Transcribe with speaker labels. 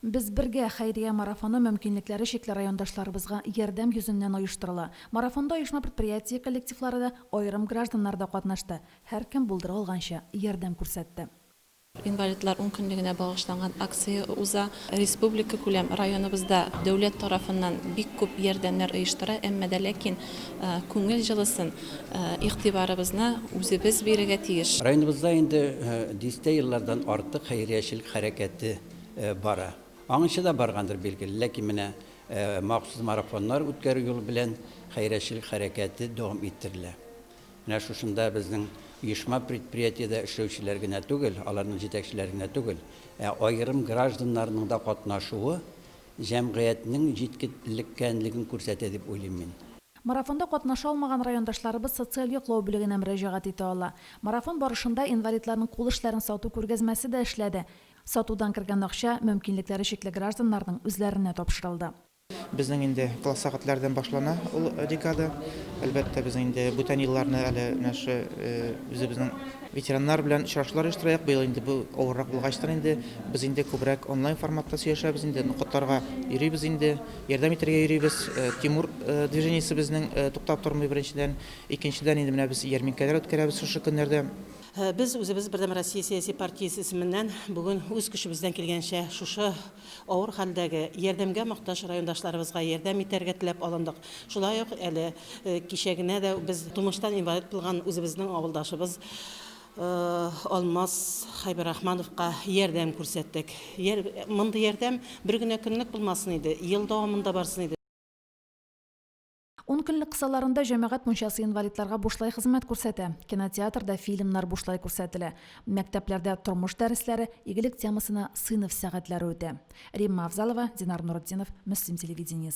Speaker 1: Без бергә хәйрия марафоны мөмкинлекләре чикле райондашларыбызга ярдәм йөзеннән оештырыла. Марафонда оешма-предприятие коллективлары да, аерым гражданнар да катнашты. Һәркем булдыра алганча ярдәм күрсәтте.
Speaker 2: Инвалидлар ункөнлегенә багышланган акция уза. Республикакүләм районыбызда дәүләт тарафыннан бик күп ярдәмнәр оештыра, әмма дә ләкин күңел җылысын, игътибарыбызны үзебез бирергә тиеш.
Speaker 3: Районыбызда инде дистә еллардан артык хәйриячелек хәрәкәте бара. Аңынчы да баргандыр, билгеле, ләкин менә махсус марафоннар үткәрү юлы белән хәйриячелек хәрәкәте дәвам иттерелә. Менә шушында безнең оешма-предприятиедә эшләүчеләр генә түгел, аларның җитәкчеләре генә түгел, ә аерым гражданнарның да катнашуы җәмгыятьнең җиткелеккәнлеген күрсәтә дип уйлыйм мин.
Speaker 1: Марафонда катнаша алмаган райондашларыбыз социаль яклау бүлегенә мөрәҗәгать итә ала. Марафон барышында инвалидларның кул эшләрен сату күргәзмәсе дә эшләде. Сатудан кергән акча мөмкинлекләре чикле гражданнарның үзләренә тапшырылды.
Speaker 4: Безнең инде класс сәгатьләрдән башлана ул декада. Әлбәттә, безнең инде бүтән елларны әле менә шушы үзебезнең ветераннар белән очрашулар оештыраяк. Быел инде бу авыррак булгачтыр инде, без инде күбрәк онлайн форматта сөйләшәбез инде, нокталарга йөрибез инде, ярдәм итәргә йөрибез. Тимур движениесе безнең туктап тормый, беренчедән. Икенчедән, инде менә без ярминкәләр үткәрәбез шушы көннәрдә.
Speaker 5: Без үзебез Бердәм Россия сәяси партиясе исеменнән бүген үз көчебездән килгәнчә шушы авыр хәлдәге, ярдәмгә мохтаҗ райондашларыбызга ярдәм итәргә теләп алындык. Шулай ук әле кичә генә дә без тумыштан инвалид булган үзебезнең авылдашыбыз Алмаз Хәйберахмановка ярдәм күрсәттек. Мондый ярдәм бер генә көнлек булмасын иде, ел дәвамында барсын иде.
Speaker 1: Ун көнлек кысаларында җәмәгать мунчасы инвалидларга бушлай хезмәт күрсәтә, кинотеатрда фильмнар бушлай күрсәтелә, мәктәпләрдә тормыш дәресләре, игелек темасына сыйныф сәгатьләре үтә. Римма Авзалова, Динар Нуретдинов, Мөслим телевидениесе.